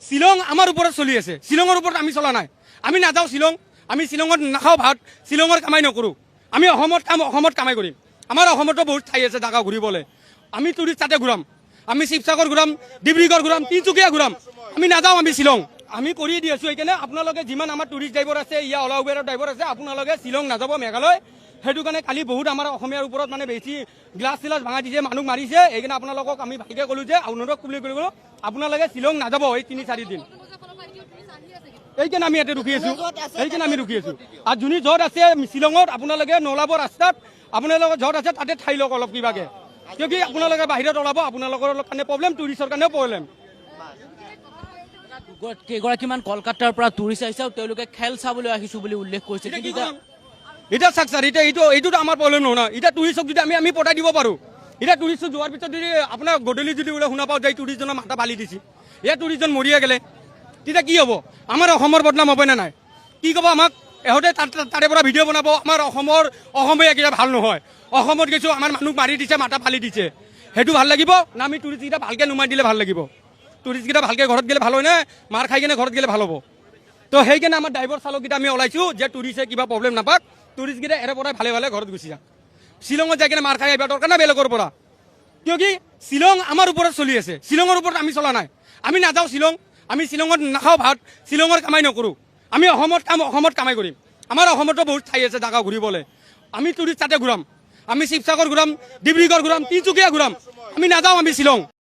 শ্বিলং আমাৰ ওপৰত চলি আছে, শ্বিলঙৰ ওপৰত আমি চলা নাই। আমি নাযাওঁ শ্বিলং, আমি শ্বিলঙত নাখাওঁ ভাত, শ্বিলঙৰ কামাই নকৰোঁ। আমি অসমত কাম, অসমত কামাই কৰিম। আমাৰ অসমতো বহুত ঠাই আছে জাগা ঘূৰিবলৈ। আমি টুৰিষ্ট তাতে ঘূৰাম। আমি শিৱসাগৰ ঘূৰাম, ডিব্ৰুগড় ঘূৰাম, তিনিচুকীয়া ঘূৰাম। আমি নাযাওঁ আমি শ্বিলং। আমি কৰি দি আছোঁ। সেইকাৰণে আপোনালোকে যিমান আমাৰ টুৰিষ্ট ড্ৰাইভাৰ আছে, ইয়া অলা উবেৰৰ ড্ৰাইভাৰ আছে, আপোনালোকে শ্বিলং নাযাব, মেঘালয়। সেইটো কাৰণে কালি বহুত আমাৰ অসমীয়াৰ ওপৰত মানে বেছি গ্লাছ চিলাছ ভাঙাই দিছে, মানুহ মাৰিছে। সেইকাৰণে আপোনালোকক আমি ভালকৈ ক'লোঁ যে অনুৰোধ বুলি ক'লো, আপোনালোকে শ্বিলং নাযাব এই 3-4 দিন। সেইকাৰণে আমি ইয়াতে ৰখি আছো, সেইকাৰণে আমি ৰখি আছো। আৰু যোনে য'ত আছে শ্বিলঙত, আপোনালোকে নোলাব ৰাস্তাত। আপোনালোকে য'ত আছে তাতে ঠাই লওক অলপ কিবাকে। কিয় কি আপোনালোকে বাহিৰত ওলাব, আপোনালোকৰ কাৰণে প্ৰব্লেম, টুৰিষ্টৰ কাৰণেও প্ৰব্লেম। কেইগৰাকীমান কলকাতাৰ পৰা টুৰিষ্ট আহিছে আৰু তেওঁলোকে খেল চাবলৈ আহিছো বুলি উল্লেখ কৰিছে। এতিয়া কিন্তু কি কৰিম? এতিয়া চাওক ছাৰ, এতিয়া এইটোতো আমাৰ প্ৰব্লেম নহয় ন। এতিয়া টুৰিষ্টক যদি আমি পঠাই দিব পাৰোঁ, এতিয়া টুৰিষ্ট যোৱাৰ পিছত যদি আপোনাৰ গধূলি যদি বোলে শুনা পাওঁ যে এই টুৰিষ্টজনৰ মাথা ফালি দিছে, ইয়াত টুৰিষ্টজন মৰিয়ে গ'লে তেতিয়া কি হ'ব? আমাৰ অসমৰ বদনাম হ'ব নে নাই? কি ক'ব আমাক এহঁতে? তাৰে পৰা ভিডিঅ' বনাব, আমাৰ অসমৰ অসমীয়াকেইটা ভাল নহয়, অসমত গৈছোঁ, আমাৰ মানুহক মাৰি দিছে, মাথা ফালি দিছে। সেইটো ভাল লাগিব না আমি টুৰিষ্টকেইটা ভালকৈ নুমাই দিলে ভাল লাগিব? টুৰিষ্টকেইটা ভালকৈ ঘৰত গ'লে ভাল হয় নে মাৰ খাই কিনে ঘৰত গ'লে ভাল হ'ব? তো সেইকাৰণে আমাৰ ড্ৰাইভাৰ চালককেইটা আমি ওলাইছোঁ যে টুৰিষ্টে কিবা প্ৰব্লেম নাপাক, টুৰিষ্টকেইটা এৰে পৰাই ভালে ভালে ঘৰত গুচি যাক। শ্বিলঙত যাই কিনে মাৰ খাই আহিব দৰকাৰ নাই বেলেগৰ পৰা। কিয় কি শ্বিলং আমাৰ ওপৰত চলি আছে, শ্বিলঙৰ ওপৰত আমি চলা নাই। আমি নাযাওঁ শ্বিলং, আমি শ্বিলঙত নাখাওঁ ভাত, শ্বিলঙৰ কামাই নকৰোঁ। আমি অসমত কাম, অসমত কামাই কৰিম। আমাৰ অসমতো বহুত ঠাই আছে জাগা ঘূৰিবলৈ। আমি টুৰিষ্ট তাতে ঘূৰাম। আমি শিৱসাগৰ ঘূৰাম, ডিব্ৰুগড় ঘূৰাম, তিনিচুকীয়া ঘূৰাম। আমি নাযাওঁ আমি শ্বিলং।